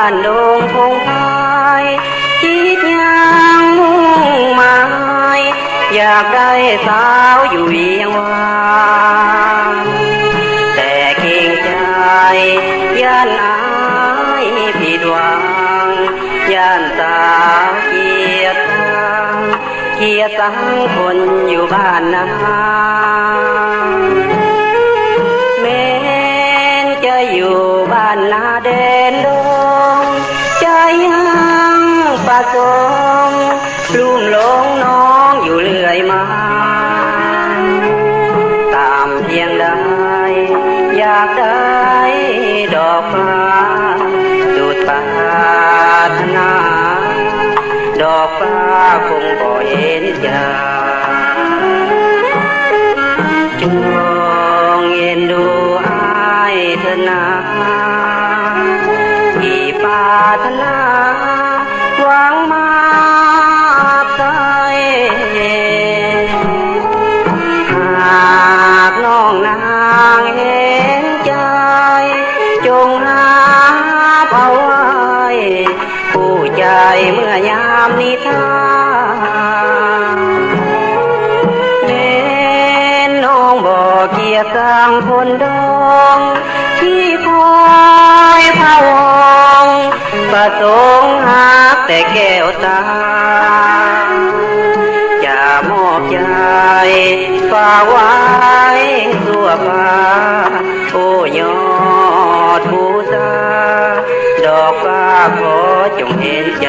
ບ້ານດົງພົງພາຍ ຄິດຫຍັງມຸ່ງໝາຍ ຢາກໄດ້ສາວຢູ່ວຽງວານ ແຕ່ເກງໃຈ ຢ້ານອາຍຜິດຫວັງ ຢ້ານສາວກຽດຊັງ ກຽດຊັງຄົນຢູ່ບ້ານນາ ແມ່ນຈະຢູ່ບ້ານນາແດນດົງ ໃຈຍັງປະສົງ ລຸ່ມຫຼົງນ້ອງຢູ່ເລື້ອຍມາ ຕາມພຽງໃດ ຢາກໄດ້ດອກຟ້າ ສຸດປາດຖະໜາ ດອກຟ້າຄົງບໍ່ເຫັນຈາ ຈົ່ງເອັນດູອ້າຍເທີນາ ທີ່ປາດຖະໜາ ຫວັງມາຮັບໃຊ້ ຫາກນ້ອງນາງເຫັນໃຈ ຈົ່ງຮັບເອົາໄວ້ ຄູ່ໃຈເມື່ອຍາມນິທາ ແມ່ນນ້ອງບໍ່ກຽດຊັງຄົນດອງ ທີ່ຄອຍພະວົງ ປະສົງຮັກແຕ່ແກ້ວຕາ ຈະມອບໃຈຝາກໄວ້ຊົ່ວຄາວ ໂອ້ ຍອດພູຊາ ດອກຟ້າຂໍຈົ່ງເຫັນໃຈ.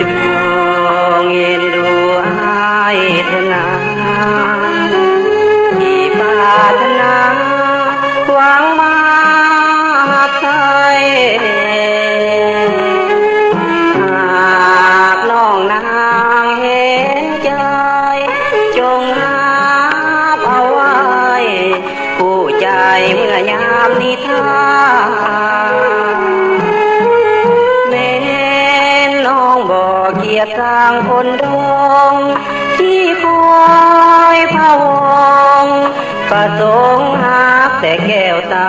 ຈົ່ງເອັນດູອ້າຍເທີນາ ທີ່ປາດຖະໜາຫວັງມາຮັບໃຊ້ ຫາກນ້ອງນາງເຫັນໃຈ ຈົ່ງຮັບເອົາໄວ້ ຄູ່ໃຈເມື່ອຍາມນິທານ ແມ່ນນ້ອງບໍ່ກຽດຊັງຄົນດອງ ທີ່ຄອຍພະວົງ ປະສົງຮັກແຕ່ແກ້ວຕາ